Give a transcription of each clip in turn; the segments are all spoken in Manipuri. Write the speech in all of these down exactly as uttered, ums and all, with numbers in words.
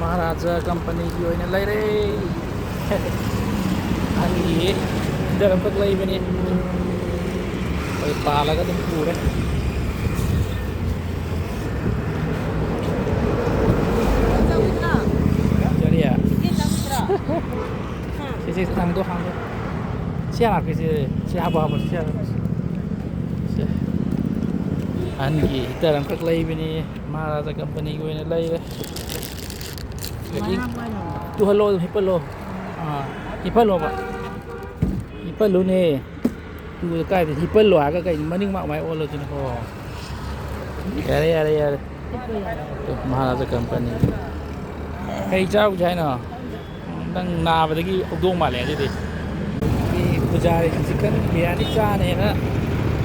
ꯃꯍꯥꯔꯥꯖꯥ ꯀꯝꯄꯅꯤꯒꯤ ꯑꯣꯏꯅ ꯂꯩꯔꯦ꯫ ꯑꯍꯟꯒꯤ ꯍꯤꯇꯔ ꯑꯃꯈꯛ ꯂꯩꯕꯅꯤ꯫ ꯑꯩꯈꯣꯏ ꯄꯥꯜꯂꯒ ꯑꯗꯨꯝ ꯄꯨꯔꯦ꯫ ꯀꯔꯤ? ꯁꯤ, ꯁꯤ, ꯍꯥꯡꯗꯣꯛ, ꯍꯥꯡꯗꯣꯛ꯫ ꯁꯤ ꯍꯥꯞꯀꯦ, ꯁꯤ, ꯁꯤ ꯍꯥꯞꯄꯣ, ꯍꯥꯞꯄꯣ, ꯁꯤ ꯍꯥꯞꯄꯣ꯫ ꯁꯦ꯫ ꯑꯍꯟꯒꯤ ꯍꯤꯇꯔ ꯑꯃꯈꯛ ꯂꯩꯕꯅꯤ, ꯃꯍꯥꯔꯥꯖꯥ ꯀꯝꯄꯅꯤꯒꯤ ꯑꯣꯏꯅ ꯂꯩꯔꯦ꯫ ꯇꯨꯍꯜꯂꯣ, ꯑꯗꯨꯝ ꯍꯤꯞꯄꯜꯂꯣ꯫ ꯑꯥ, ꯍꯤꯞꯄꯜꯂꯣꯕ꯫ ꯍꯤꯞꯄꯜꯂꯨꯅꯦ꯫ ꯇꯨ ꯀꯥꯏꯗ ꯍꯤꯞꯄꯜꯂꯣ ꯍꯥꯏꯔꯒ ꯀꯩꯅꯣ ꯃꯅꯤꯡ ꯃꯥꯛ ꯃꯥꯏ ꯑꯣꯜꯂꯁꯤꯅ? ꯑꯣ꯫ ꯌꯥꯔꯦ, ꯌꯥꯔꯦ, ꯌꯥꯔꯦ꯫ Two, Maharaja company. ꯀꯩ ꯆꯥꯔꯨꯁꯦ ꯍꯥꯏꯅꯣ? ꯅꯪ ꯅꯥꯕꯗꯒꯤ ꯍꯧꯗꯣꯡ ꯃꯥꯜꯂꯦ ꯑꯗꯨꯗꯤ꯫ ꯃꯤ ꯄꯨꯖꯥꯔꯤ ꯆꯤꯛꯀꯟ ꯕꯤꯔꯌꯥꯅꯤ ꯆꯥꯅꯦꯅ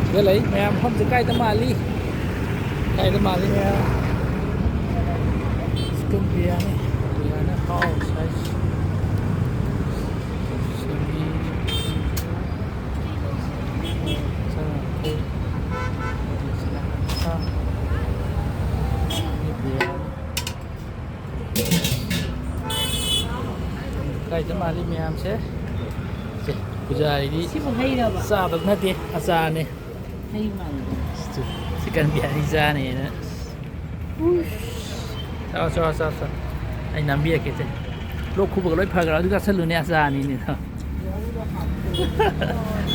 ꯁꯤꯗ ꯂꯩ꯫ ꯃꯌꯥꯝ ꯃꯐꯝꯁꯦ ꯀꯥꯏꯗ ꯃꯥꯜꯂꯤ? ꯀꯥꯏꯗ ꯃꯥꯜꯂꯤ ꯃꯌꯥꯝ? ꯆꯤꯛꯀꯟ ꯕꯤꯔꯌꯥꯅꯤ꯫ ꯕꯤꯔꯌꯥꯅꯤ ꯍꯥꯎ ꯁꯥꯏꯖ꯫ ꯆꯥꯅ ꯐꯩ꯫ ꯀꯥꯏꯗ ꯃꯥꯜꯂꯤ ꯃꯌꯥꯝꯁꯦ? ꯁꯦ, ꯄꯨꯖꯥꯔꯤꯗꯤ ꯁꯤꯕꯨ ꯍꯩꯔꯕ? ꯆꯥꯗꯕ ꯅꯠꯇꯦ, ꯑꯆꯥꯔꯅꯦ꯫ ꯍꯩ ꯃꯥꯜꯂꯦ꯫ ꯆꯤꯛꯀꯟ ꯕꯤꯔꯌꯥꯅꯤ ꯆꯥꯅꯦꯅ꯫ ꯆꯥꯎ, ꯆꯥꯎ, ꯆꯥꯎ, ꯆꯥꯎ꯫ ꯑꯩ ꯅꯝꯕꯤꯔꯛꯀꯦꯁꯦ꯫ ꯂꯣꯛ ꯈꯨꯕꯒ ꯂꯣꯏ ꯐꯈ꯭ꯔꯣ꯫ ꯑꯗꯨ ꯆꯥꯁꯤꯜꯂꯨꯅꯦ, ꯑꯆꯥꯔꯅꯤꯅꯦ꯫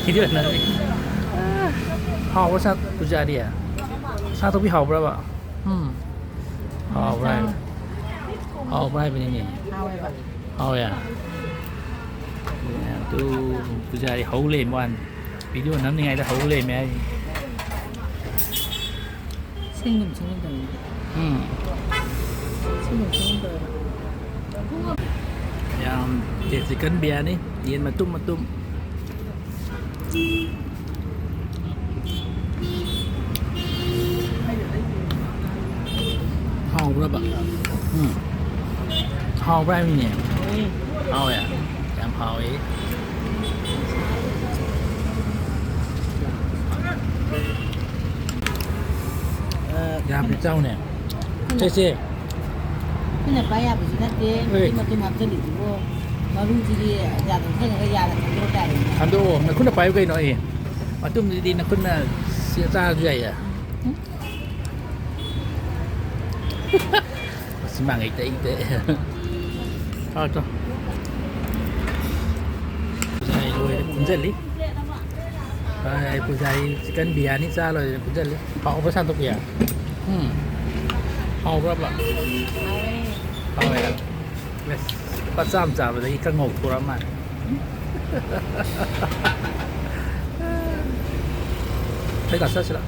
ꯁꯤꯗꯤ ꯑꯣꯏꯅ ꯅꯝꯕꯤ-, ꯍꯥꯎꯕ ꯁꯥ ꯄꯨꯖꯥꯔꯤ? ꯁꯥ ꯇꯧꯕꯤ ꯍꯥꯎꯕ꯭ꯔꯕ? ꯎꯝ꯫ ꯍꯥꯎꯕ꯭ꯔꯥ ꯍꯥꯏꯕ-, ꯍꯥꯎꯕ꯭ꯔꯥ ꯍꯥꯏꯕꯅꯤꯅꯦ꯫ ꯍꯥꯎꯋꯦꯕ꯫ ꯍꯥꯎꯋꯦ꯫ ꯑꯗꯨ ꯄꯨꯖꯥꯔꯤ ꯍꯧ ꯂꯩꯔꯝꯕ ꯋꯥꯅꯤ꯫ ꯚꯤꯗꯤꯑꯣ ꯅꯝꯅꯤꯡꯉꯥꯏꯗ ꯍꯧ ꯂꯩꯔꯝꯃꯦ ꯍꯥꯏꯁꯤꯅꯤ꯫ ꯁꯦꯡꯒꯨꯝ ꯁꯦꯡꯒꯨꯝ ꯇꯧꯋꯤ꯫ ꯎꯝ꯫ ꯁꯦꯡꯒꯨꯝ ꯁꯦꯡꯒꯨꯝ ꯇꯧꯋꯦꯕ꯫ ꯌꯥꯝ ꯆꯤꯛꯀꯟ ꯕꯤꯔꯌꯥꯅꯤ, ꯌꯦꯟ ꯃꯇꯨꯝ ꯃꯇꯨꯝ꯫ ꯍꯥꯎꯕ꯭ꯔꯕ? ꯎꯝ꯫ ꯍꯥꯎꯕ꯭ꯔꯥ ꯍꯥꯏꯕꯅꯤꯅꯦ? ꯍꯥꯎꯋꯦ꯫ ꯌꯥꯝ ꯍꯥꯎꯋꯦ꯫ ꯌꯥꯝꯅ ꯆꯥꯎꯅꯦ꯫ ꯁꯦ, ꯁꯦ꯫ ꯈꯨꯠꯅ ꯄꯥꯏ ꯌꯥꯕꯁꯨ ꯅꯠꯇꯦ꯫ ꯑꯦ꯫ ꯃꯇꯨꯝ ꯃꯇꯨꯝ ꯍꯥꯞꯆꯤꯜꯂꯤꯗꯨꯕꯨ꯫ ꯃꯔꯨꯁꯤꯗꯤ ꯌꯥꯗ ꯈꯜꯂꯒ ꯌꯥꯗ ꯈꯟꯗꯣꯛ ꯇꯥꯔꯦꯅꯦ꯫ ꯈꯟꯗꯣꯛꯑꯣ, ꯅꯈꯨꯠꯅ ꯄꯥꯏꯌꯨ ꯀꯩꯅꯣ꯫ ꯑꯦ, ꯃꯇꯨꯝꯁꯤꯗꯤ ꯅꯈꯨꯠꯅ ꯁꯤ ꯆꯥꯔꯁꯨ ꯌꯥꯏꯌꯦ꯫ ꯃꯁꯤ ꯃꯥꯡꯉꯩ ꯇꯩ ꯇꯩ꯫ ꯍꯥꯎ ꯆꯣ꯫ ꯄꯨꯖꯥꯔꯤ ꯂꯣꯏꯔꯦ, ꯀꯨꯝꯖꯜꯂꯤ꯫ ꯑꯥꯏ, ꯄꯨꯖꯥꯔꯤ ꯆꯤꯛꯀꯟ ꯕꯤꯔꯌꯥꯅꯤ ꯆꯥ ꯂꯣꯏꯔꯦ, ꯀꯨꯝꯖꯜꯂꯤ꯫ ꯍꯥꯎꯕ꯭ꯔꯥ ꯁꯥꯟꯇꯣꯛꯄꯤ? ꯎꯝ꯫ ꯍꯥꯎꯕ꯭ꯔꯕ? ꯍꯥꯎꯋꯦ꯫ ꯑꯁ, ꯂꯨꯄꯥ ꯆꯥꯝꯃ ꯆꯥꯕꯗꯒꯤ ꯈꯔ ꯉꯧꯊꯣꯔꯛꯑ ꯃꯥꯜꯂꯦ꯫ ꯑꯩ ꯒ꯭ꯂꯥꯁ ꯆꯠꯁꯤꯔ?